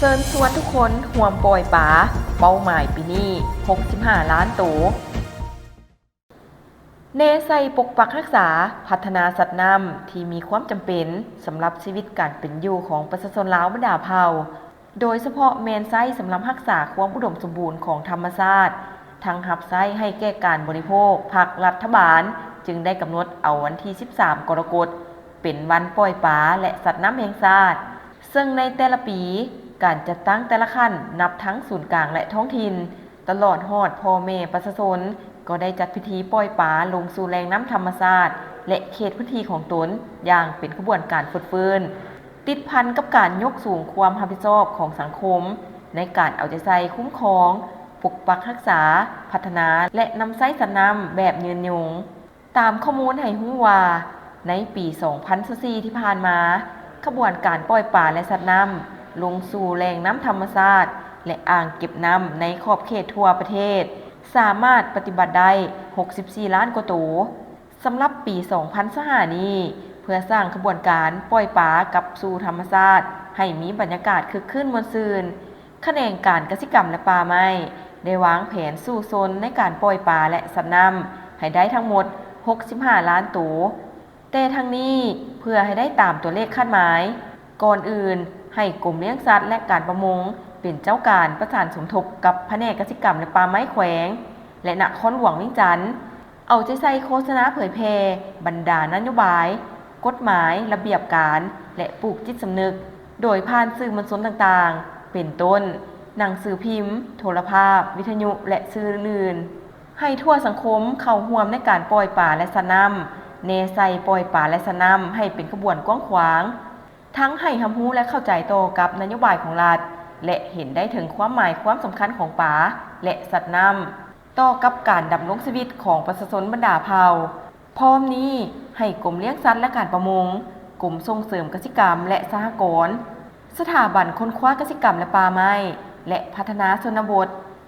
ເຊີນຊວນທຸກຄົນຮ່ວມປ່ອຍປາ, ເປົ້າໝາຍປີນີ້ຫົກສິບຫ້າລ້ານໂຕ. ແນໃສ່ປົກປັກຮັກສາ, ພັດທະນາສັດນ້ຳທີ່ມີຄວາມຈຳເປັນສຳລັບຊີວິດການເປັນຢູ່ຂອງປະຊາຊົນລາວບັນດາເຜົ່າ, ໂດຍສະເພາະແມ່ນໃຊ້ສຳລັບຮັກສາຄວາມອຸດົມສົມບູນຂອງທຳມະຊາດ, ທັງຮັບໃຊ້ໃຫ້ແກ່ການບໍລິໂພກ. ພັກລັດຖະບານຈຶ່ງໄດ້ກຳນົດເອົາວັນທີສິບສາມກໍລະກົດ ເປັນວັນປ່ອຍປາ ແລະ ສັດນ້ຳແຫ່ງຊາດ, ເຊິ່ງໃນແຕ່ລະປີ, ການຈັດຕັ້ງແຕ່ລະຂັ້ນ ນັບທັງສູນກາງ ແລະ ທ້ອງຖິ່ນ, ຕະຫຼອດຮອດພໍ່ແມ່ປະຊາຊົນ ກໍໄດ້ຈັດພິທີປ່ອຍປາລົງສູ່ແຫຼ່ງນ້ຳທຳມະຊາດ ແລະ ເຂດພື້ນທີ່ຂອງຕົນຢ່າງເປັນຂະບວນການຟົດຟື້ນ, ຕິດພັນກັບການຍົກສູງຄວາມຮັບຜິດຊອບຂອງສັງຄົມ ໃນການເອົາໃຈໃສ່ຄຸ້ມຄອງ, ປົກປັກຮັກສາ, ພັດທະນາ ແລະ ນຳໃຊ້ສັດນ້ຳແບບຍືນຍົງ. ຕາມຂໍ້ມູນໃຫ້ຮູ້ວ່າ, ໃນປີສອງພັນຊາວສີ່ທີ່ຜ່ານມາ, ຂະບວນການປ່ອຍປາ ແລະ ສັດນ້ຳລົງສູ່ແຫຼ່ງນ້ຳທຳມະຊາດ ແລະ ອ່າງເກັບນ້ຳໃນຂອບເຂດທົ່ວປະເທດ ສາມາດປະຕິບັດໄດ້ຫົກສິບສີ່ລ້ານກວ່າໂຕ. ສຳລັບປີສອງພັນຊາວຫ້ານີ້, ເພື່ອສ້າງຂະບວນການປ່ອຍປາກັບສູ່ທຳມະຊາດໃຫ້ມີບັນຍາກາດຄຶກຄື້ນມ່ວນຊື່ນ, ຂະແໜງການກະສິກຳ ແລະ ປ່າໄມ້ ໄດ້ວາງແຜນສູ້ຊົນໃນການປ່ອຍປາ ແລະ ສັດນ້ຳໃຫ້ໄດ້ທັງໝົດຫົກສິບຫ້າລ້ານໂຕ. ແຕ່ທັງນີ້, ເພື່ອໃຫ້ໄດ້ຕາມຕົວເລກຄາດໝາຍ, ກ່ອນອື່ນໃຫ້ກົມລ້ຽງສັດ ແລະ ການປະມົງ ເປັນເຈົ້າການປະສານສົມທົບກັບພະແນກກະສິກຳ ແລະ ປ່າໄມ້ແຂວງ ແລະ ນະຄອນຫຼວງວຽງຈັນ ເອົາໃຈໃສ່ໂຄສະນາເຜີຍແຜ່ບັນດານະໂຍບາຍ, ກົດໝາຍ, ລະບຽບການ ແລະ ປູກຈິດສຳນຶກ ໂດຍຜ່ານສື່ມວນຊົນຕ່າງໆ ເປັນຕົ້ນ ໜັງສືພິມ, ໂທລະພາບ, ວິທະຍຸ ແລະ ສື່ອື່ນໆ ໃຫ້ທົ່ວສັງຄົມເຂົ້າຮ່ວມໃນການປ່ອຍປາ ແລະ ສັດນ້ຳ, ແນໃສ່ປ່ອຍປາ ແລະ ສັດນ້ຳໃຫ້ເປັນຂະບວນກວ້າງຂວາງ, ທັງໃຫ້ຮັບຮູ້ ແລະ ເຂົ້າໃຈຕໍ່ກັບນະໂຍບາຍຂອງລັດ ແລະ ເຫັນໄດ້ເຖິງຄວາມໝາຍຄວາມສຳຄັນຂອງປາ ແລະ ສັດນ້ຳ ຕໍ່ກັບການດຳລົງຊີວິດຂອງປະຊາຊົນບັນດາເຜົ່າ. ພ້ອມນີ້, ໃຫ້ກົມລ້ຽງສັດ ແລະ ການປະມົງ, ກົມສົ່ງເສີມກະສິກຳ ແລະ ສະຫະກອນ, ສະຖາບັນຄົ້ນຄວ້າກະສິກຳ ແລະ ປ່າໄມ້ ແລະ ພັດທະນາຊົນນະບົດ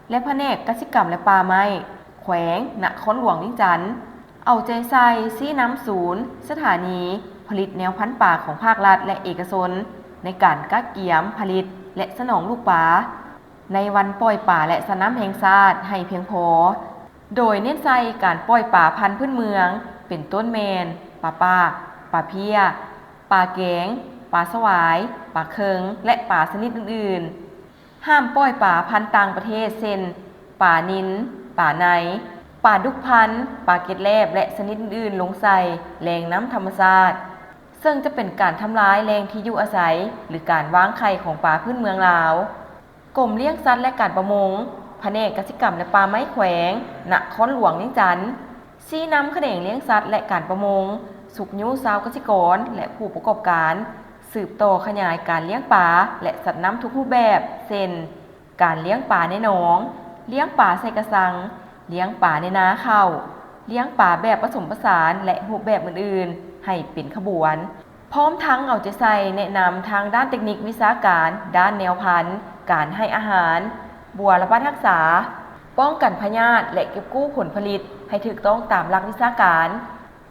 ແລະ ພະແນກກະສິກຳ ແລະ ປ່າໄມ້ ແຂວງນະຄອນຫຼວງວຽງຈັນ ເອົາໃຈໃສ່ຊີ້ນຳສູນ, ສະຖານີຜະລິດແນວພັນປາຂອງພາກລັດ ແລະ ເອກະຊົນ ໃນການກະກຽມຜະລິດ ແລະ ສະໜອງລູກປາ ໃນວັນປ່ອຍປາ ແລະ ສັດນ້ຳແຫ່ງຊາດໃຫ້ພຽງພໍ, ໂດຍເນັ້ນໃສ່ການປ່ອຍປາພັນພື້ນເມືອງ ເປັນຕົ້ນແມ່ນ ປາປາກ, ປາເພຍ, ປາແກງ, ປາສະຫວາຍ, ປາເຄິງ ແລະ ປາຊະນິດອື່ນໆ. ຫ້າມປ່ອຍປາພັນຕ່າງປະເທດ ເຊັ່ນ ປານິນ, ປາໄນ, ປາດຸກພັນ, ປາເກັດແລບ ແລະ ຊະນິດອື່ນໆ ລົງໃສ່ແຫຼ່ງນ້ຳທຳມະຊາດ, ເຊິ່ງຈະເປັນການທຳລາຍແຫຼ່ງທີ່ຢູ່ອາໄສ ຫຼື ການວາງໄຂ່ຂອງປາພື້ນເມືອງລາວ. ກົມລ້ຽງສັດ ແລະ ການປະມົງ, ພະແນກກະສິກຳ ແລະ ປ່າໄມ້ແຂວງນະຄອນຫຼວງວຽງຈັນ ຊີ້ນຳຂະແໜງລ້ຽງສັດ ແລະ ການປະມົງ, ຊຸກຍູ້ຊາວກະສິກອນ ແລະ ຜູ້ປະກອບການ ສືບຕໍ່ຂະຫຍາຍການລ້ຽງປາ ແລະ ສັດນ້ຳທຸກຮູບແບບ ເຊັ່ນ ການລ້ຽງປາໃນໜອງ, ລ້ຽງປາໃສ່ກະຊັງ, ລ້ຽງປາໃນນາເຂົ້າ, ລ້ຽງປາແບບປະສົມປະສານ ແລະ ຮູບແບບອື່ນໆ ໃຫ້ເປັນຂະບວນ. ພ້ອມທັງເອົາໃຈໃສ່ແນະນຳທາງດ້ານເຕັກນິກວິຊາການ, ດ້ານແນວພັນ, ການໃຫ້ອາຫານ, ບົວລະບັດຮັກສາ, ປ້ອງກັນພະຍາດ ແລະ ເກັບກູ້ຜົນຜະລິດໃຫ້ຖືກຕ້ອງຕາມຫຼັກວິຊາການ,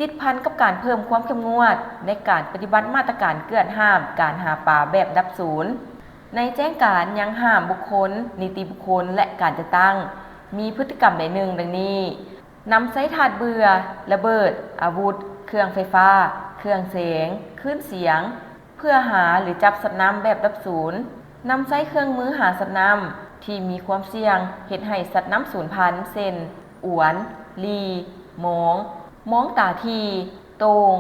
ຕິດພັນກັບການເພີ່ມຄວາມເຂັ້ມງວດໃນການປະຕິບັດມາດຕະການເກືອນຫ້າມການຫາປາແບບດັບສູນ. ໃນແຈ້ງການຍັງຫ້າມບຸກຄົນ, ນິຕິບຸກຄົນ ແລະ ການຈັດຕັ້ງມີພຶດຕິກຳໃດໜຶ່ງ ດັ່ງນີ້. ນຳໃຊ້ທາດເບື່ອ, ລະເບີດ, ອາວຸດ, ເຄື່ອງໄຟຟ້າ, ເຄື່ອງແສງ, ຄື້ນສຽງ ເພື່ອຫາ ຫຼື ຈັບສັດນ້ຳແບບດັບສູນ, ນຳໃຊ້ເຄື່ອງມືຫາສັດນ້ຳທີ່ມີຄວາມສ່ຽງເຮັດໃຫ້ສັດນ້ຳສູນພັນ ເຊັ່ນ ອວນ, ລີ, ມອງ, ມອງຕາຖີ່, ໂຕ່ງ,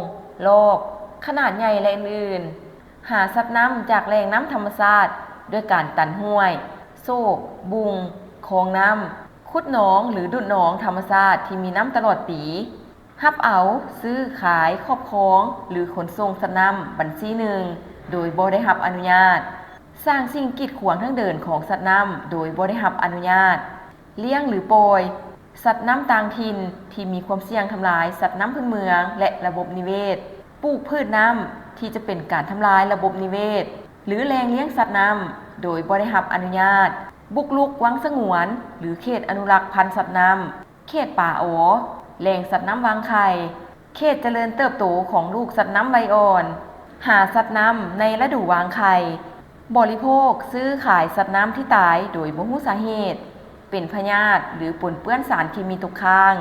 ລອກ, ຂະໜາດໃຫຍ່ ແລະ ອື່ນໆ. ຫາສັດນ້ຳຈາກແຫຼ່ງນ້ຳທຳມະຊາດດ້ວຍການຕັນຫ້ວຍ, ໂຊກ, ບຸ່ງ, ຄອງນ້ຳ, ຂຸດໜອງ ຫຼື ດູດໜອງທຳມະຊາດທີ່ມີນ້ຳຕະຫຼອດປີ, ຮັບເອົາ, ຊື້, ຂາຍ, ຄອບຄອງ ຫຼື ຂົນສົ່ງສັດນ້ຳບັນຊີໜຶ່ງໂດຍບໍ່ໄດ້ຮັບອະນຸຍາດ, ສ້າງສິ່ງກີດຂວາງທາງເດີນຂອງສັດນ້ຳໂດຍບໍ່ໄດ້ຮັບອະນຸຍາດ, ລ້ຽງ ຫຼື ປ່ອຍ ສັດນ້ຳຕ່າງຖິ່ນທີ່ມີຄວາມສ່ຽງທຳລາຍສັດນ້ຳພື້ນເມືອງ ແລະ ລະບົບນິເວດ, ປູກພືດນ້ຳທີ່ຈະເປັນການທຳລາຍລະບົບນິເວດ ຫຼື ແຫຼ່ງລ້ຽງສັດນ້ຳໂດຍບໍ່ໄດ້ຮັບອະນຸຍາດ, ບຸກລຸກວັງສະຫງວນ ຫຼື ເຂດອະນຸລັກພັນສັດນ້ຳ, ເຂດປາອໍ, ແຫຼ່ງສັດນ້ຳວາງໄຂ່, ເຂດຈະເລີນເຕີບໂຕຂອງລູກສັດນ້ຳໄວອ່ອນ, ຫາສັດນ້ຳໃນລະດູວາງໄຂ່, ບໍລິໂພກ, ຊື້ຂາຍສັດນ້ຳທີ່ຕາຍໂດຍບໍ່ຮູ້ສາເຫດ, ເປັນພະຍາດ ຫຼື ປົນເປື້ອນສານເຄມີຕົກຄ້າງ,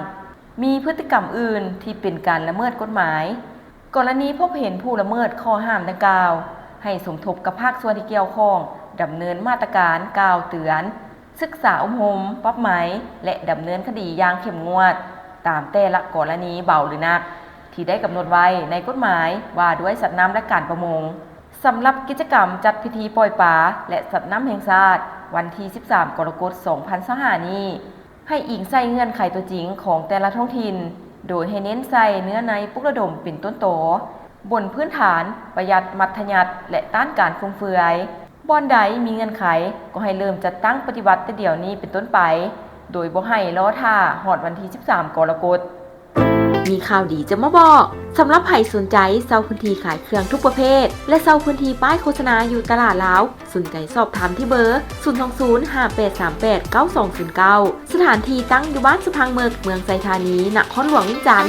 ມີພຶດຕິກຳອື່ນທີ່ເປັນການລະເມີດກົດໝາຍ. ກໍລະນີພົບເຫັນຜູ້ລະເມີດຂໍ້ຫ້າມດັ່ງກ່າວ, ໃຫ້ສົມທົບກັບພາກສ່ວນທີ່ກ່ຽວຂ້ອງ ດຳເນີນມາດຕະການກ່າວເຕືອນ, ສຶກສາອົບຮົມ, ປັບໃໝ ແລະ ດຳເນີນຄະດີຢ່າງເຂັ້ມງວດ ຕາມແຕ່ລະກໍລະນີເບົາ ຫຼື ໜັກ ທີ່ໄດ້ກຳນົດໄວ້ໃນກົດໝາຍວ່າດ້ວຍສັດນ້ຳ ແລະ ການປະມົງ. ສຳລັບກິດຈະກຳຈັດພິທີປ່ອຍປາ ແລະ ສັດນ້ຳແຫ່ງຊາດ ວັນທີສິບສາມ ກໍລະກົດ ສອງພັນຊາວຫ້ານີ້ ໃຫ້ອີງໃສ່ເງື່ອນໄຂຕົວຈິງຂອງແຕ່ລະທ້ອງຖິ່ນ, ໂດຍໃຫ້ເນັ້ນໃສ່ເນື້ອໃນປຸກລະດົມເປັນຕົ້ນຕໍ, ບົນພື້ນຖານປະຢັດມັດທະຍັດ ແລະ ຕ້ານການຟຸມເຟືອຍ. ບ່ອນໃດມີເງື່ອນໄຂ ກໍໃຫ້ເລີ່ມຈັດຕັ້ງປະຕິບັດແຕ່ດຽວນີ້ເປັນຕົ້ນໄປ, ໂດຍບໍ່ໃຫ້ລໍຖ້າຮອດວັນທີສິບສາມ ກໍລະກົດ. ມີຂ່າວດີຈະມາບອກ. ສຳລັບໃຜສົນໃຈເຊົ່າພື້ນທີ່ຂາຍເຄື່ອງທຸກປະເພດ ແລະ ເຊົ່າພື້ນທີ່ປ້າຍໂຄສະນາຢູ່ຕະຫຼາດລາວ, ສົນໃຈສອບຖາມທີ່ເບີ ສູນສອງສູນ ຫ້າແປດສາມແປດ ເກົ້າສອງສູນເກົ້າ. ສະຖານທີ່ຕັ້ງຢູ່ບ້ານສະພັງເໝິກ, ເມືອງໄຊທານີ, ນະຄອນຫຼວງວຽງຈັນ.